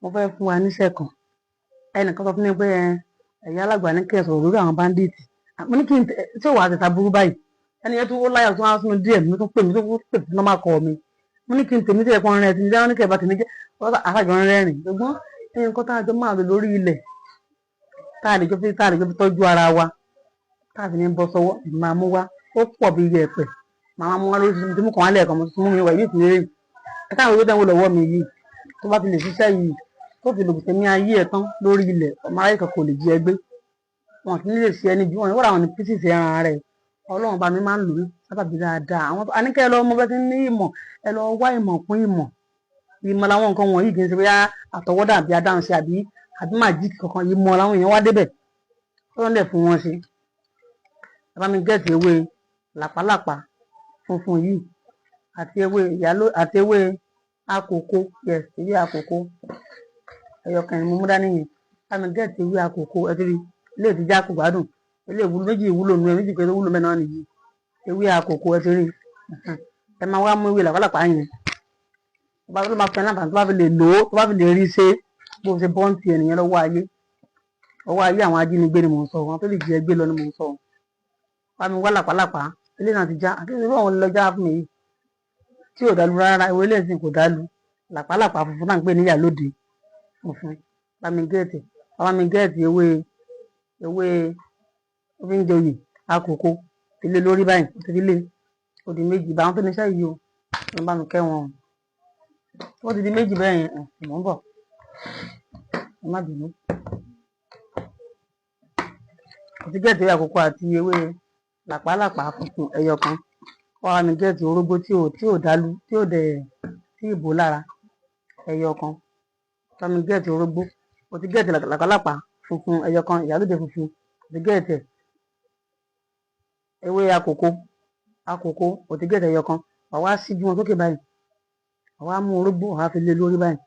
Mo fẹ́ fún wa níṣẹ́ kan. Ẹnìkan sọ fún mi pé ẹ̀yin alàgbà ní kí ẹ sọ̀rọ̀ lórí àwọn bandit. Mo ní kí n tí ò wá ti ta burú báyìí. Ẹni yẹn tún ó láyà tó wá sínú díẹ̀ mi, tó pè mí, tó pè fún normal call mi. Mo ní kí n tèmi tí ẹ̀kọ́ rẹ̀ ti ní dáná ní kẹ́ ẹ̀ bá tèmi jẹ́ àṣàjọ rẹ́rìn. Ṣùgbọ́n nǹkan tá a jọ máa lò lórí ilẹ̀, tá a lè jọ fi tọ́jú ara wa, tá a fi ní bọ́ sọ́wọ́, máa mú wá. Ó pọ̀ bí iyẹ̀pẹ̀. Màá mú wá lórí tí mo kàn wá lẹ́ẹ̀kan, mo tún mú mi wá ìlú ìtìlérè. Ẹ káwọn owó tẹ́ ń wò lọ́wọ́ mi yìí, tó bá ti lè ṣiṣẹ́ yìí, tó fi lògùn tẹ̀mí ayé ẹ̀ tán lórí ilẹ̀, ọmọ aráyé kan kò lè jí ẹ gbé. Wọn kì í lè ṣe ẹni bí wọn wọ́n àwọn ní pieces ẹran rẹ̀. Ọlọ́run bá mi máa ń lò ó sábàbí dáadáa. Àwọn àníkẹ́ ẹ lọ mọ bẹ́ẹ̀ tí ní ìmọ̀, ẹ lọ wá ìmọ̀ kún ìmọ̀. Ìmọ̀ làwọn nǹkan wọ̀nyí, kì í ṣe bóyá àtọwọ́dá àbí adáhunṣe àbí magic kankan. Ìmọ̀ làwọn èèyàn wá débẹ̀ tó ń lẹ̀ fún wọn ṣe. Ẹ bá mi get ewé làpálàpá funfun yìí àti ewé ìyálò àti ewé àkókò. Yes, ewé àkókò ẹyọkan ni mo mú dání yẹn. Bá mi get ewé àkókò. Ẹ ti rí ilé ìtìjà kò gbádùn, ilé ìwúlò méjì, ìwúlò nù ẹ méjì pé wúlò mẹ́rin náà nìyí. Ewé àkókò, ẹ ti rí. Ẹ máa wá mú ewé làpálàpá yẹn. Tó bá ló máa fẹ́ láǹfààní, tó bá fi lè lò ó, tó bá fi lè rí ṣe, bó ṣe bọ́ǹtì ẹnìyẹn lọ́wọ́ ayé, ọwọ́ ayé àwọn ajínigbé ni mò ń sọ, wọn tó lè jí ẹgbẹ́ lọ ni mò ń sọ. Bá mi wá làpálàpá. Ilé náà ti já àti ìlú àwọn lọ já fún mi yìí tí ò dálu rárá. Ewé lẹ́sìn kò dálu. Làpálàpá funfun náà ń pè ní ìyálóde funfun. Bá mi get, bá mi get ewé ó fi ń joyè àkókò ilé lórí báyìí. Ó ti fi lé, ó di méjì. Bá àwọn tó níṣẹ́ yìí o, ló bá mi kẹ́ wọn o. Ó ti di méjì bẹ́ẹ̀ yẹn. Mò ń bọ̀, ẹ má bínú. Mo ti get ewé àkókò àti ewé làpálàpá funfun ẹyọ kan. Wọ́n wá mi get orógbó tí ò dálu, tí ò dẹ̀ tí ì bò lára, ẹyọ kan. Bá mi get orógbó. Mo ti get làpálàpá funfun ẹyọ kan, ìyálóde funfun mo ti get ẹ̀, ewé àkókò mo ti get ẹyọ kan. Wà wá síjú wọn sókè báyìí, wà wá mú orógbó, wà wá fi lé lórí báyìí.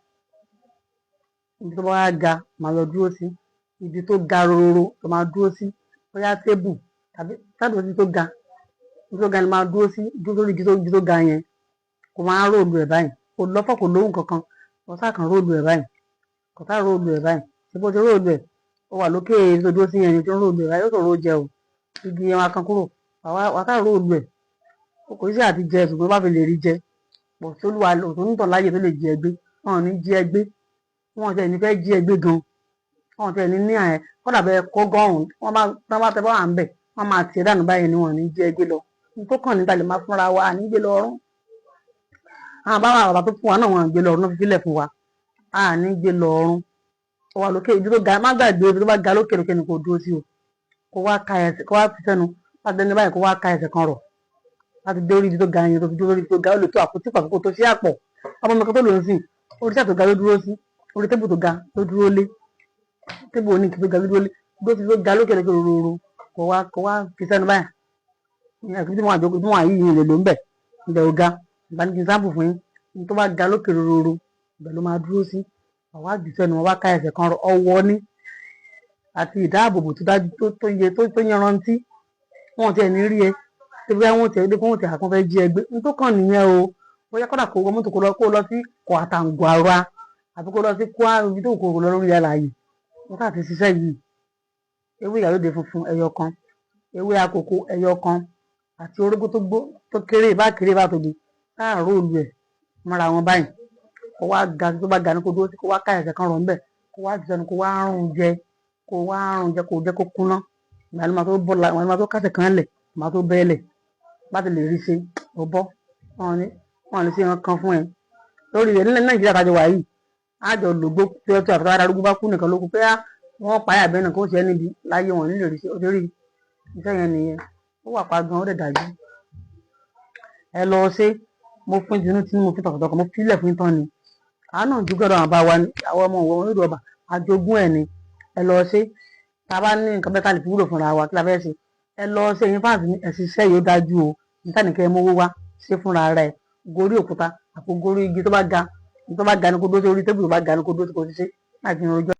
Ibi tó bá wá ga máa lọ dúró sí, ibi tó ga rororo tó máa dúró sí, bóyá table tàbí ibi tó ga, ibi tó ga ni máa dúró sí. Dúró sórí igi tó ga yẹn, kó máa roll ẹ̀ báyìí. Kò lọ́fọ̀, kò lóhùn kankan. Wọ́n sá kàn roll ẹ̀ báyìí, kò sá roll ẹ̀ báyìí. Ṣé bó ti roll ẹ̀, ó wà lókè tó dúró sí yẹn ni tó ń roll ẹ̀ báyìí, ó ṣòro jẹ o. Igi yẹn wá kan kúrò, wà á roll ẹ̀. Kò sí àti jẹ, ṣùgbọ́n bá fi lè rí jẹ pọ̀ sólúwa òtún nítàn láyè tó lè jí ẹ gbé. Wọn ò ní jí ẹ gbé, wọn ò tẹ̀ ní fẹ́ jí ẹ gbé gan. Wọn ò tẹ̀ ní ní àyẹn kọ́dà bẹ́ẹ̀ kọ́gọ́rùn-ún wọ́n bá tẹ bá wà ń bẹ̀, wọ́n máa tiẹ̀ dànù báyìí ni. Wọn ò ní jí ẹ gbé lọ. Ní tó kàn níta lè máa fúnra wa ní gbé lọ ọ̀run. Àwọn bàbá bàbá tó fún wa náà, wọn à gbé lọ ọ̀run náà fi sílẹ̀ fún wa. A ní gbé lọ ọ̀run. Ó wà lókè ibi tó ga. Má gbàgbé, ibi tó bá ga lókè lókè ni kò dúró sí o. Kó wá ka ẹsẹ̀, kó wá fi sẹ́nu láti dẹni báyìí, kó wá ka ẹsẹ̀ kan rọ̀ láti dé orí ibi tó ga yẹn, tó fi dúró lórí ibi tó ga. Ó lè tó àpótí pàtó kó tó sí àpọ̀. Ọmọ mi kan tó lò ń sìn, orí chair tó ga ló dúró sí, orí table tó ga ló dúró lé, table oníke tó ga ló dúró lé. Dúró sí tó ga lókè lókè rororo, kó wá fi sẹ́nu báyìí. Àti tí wọ́n àjọkò tí wọ́n àyè yìí lè lò ń bẹ̀ ibẹ̀ ò ga. Ìbá ní kí n sáàpù fún yín. Tó bá ga lókè rororo, ibẹ̀ ló máa dúró sí. Wàá jù sẹ́nu, wọ́n wá ká ẹsẹ̀ kan rọ̀. Ọwọ́ ní àti ìdáàbòbò tó dájú, tó yẹ, tó yanrantí. Wọn tiẹ̀ ní rí ẹ tí bóyá wọn tiẹ̀ dé kó wọn tiẹ̀ àkàn fẹ́ jí ẹ gbé. Ní tó kàn nìyẹn o. Bóyá kọ́dà kó wọ mọ́tò, kó lọ sí Kọ̀àtàǹgàrà àbí kó lọ sí kó ibi tó kò lọ lórí àlàyé wọn káà ti ṣiṣẹ́ yìí. Ewé ìyálóde funfun ẹyọ kan, ewé àkókò ẹyọ kan àti orógbó tó gbó, tó kéré, bá kéré bá tóbi, táà roll ẹ̀ mọ́ra wọn báyìí. Kó wá ga, tó bá ga ní kó dúró sí, kó wá ká ẹsẹ̀ kan rọ̀ ńbẹ̀, kó wá jẹnu, kó wá rún jẹ, kó wá rún jẹ, kó jẹ kó kúná. Ìgbà ni màá tó bọ́ la, ìgbà ni màá tó kásẹ̀ kan lẹ̀, màá tó bẹ́ẹ̀lẹ̀. Bá ti lè rí ṣe, ó bọ́. Wọn ní sí wọn kan fún ẹ lórí rẹ̀ nílẹ̀ Nàìjíríà kájọ wà yìí. Àjọ lògbó tí ó tó àfihàn arúgbó bá kú nìkan ló kú pé wọ́n pa àbẹ́ nìkan, ó ṣe é níbi láyé wọn nílò rí ṣe. Ó ti rí iṣẹ́ yẹn nìyẹn. Ó wà pa gan, ó dẹ̀ dájú. Ẹ lọ ṣe. Mo fún tinú tinú, mo fi tọkàntọkàn, mo filẹ̀ fún tán ni. Àánú jùgọ́dọ̀ àwọn bá wa ní àwọn ọmọ òwò onídùú ọba àjogún ẹ̀ ni. Ẹ lọ ṣe. Tá a bá ní nǹkan bẹ́ẹ̀ ká lè fi wúlò fúnra wa, kí la fẹ́ ṣe? Ẹ lọ ṣe. Yín fáàsì ní ẹ̀sìn iṣẹ́ yìí, ó dájú o. Níta nìkẹ́ ẹ mówó wá ṣe fúnra rẹ̀. Gorí òkúta àpò, gorí igi tó bá ga, tó bá ga ni kó dó sí, orí table tó bá ga ni kó dó sí, kó ṣiṣẹ́ láti rojọ́.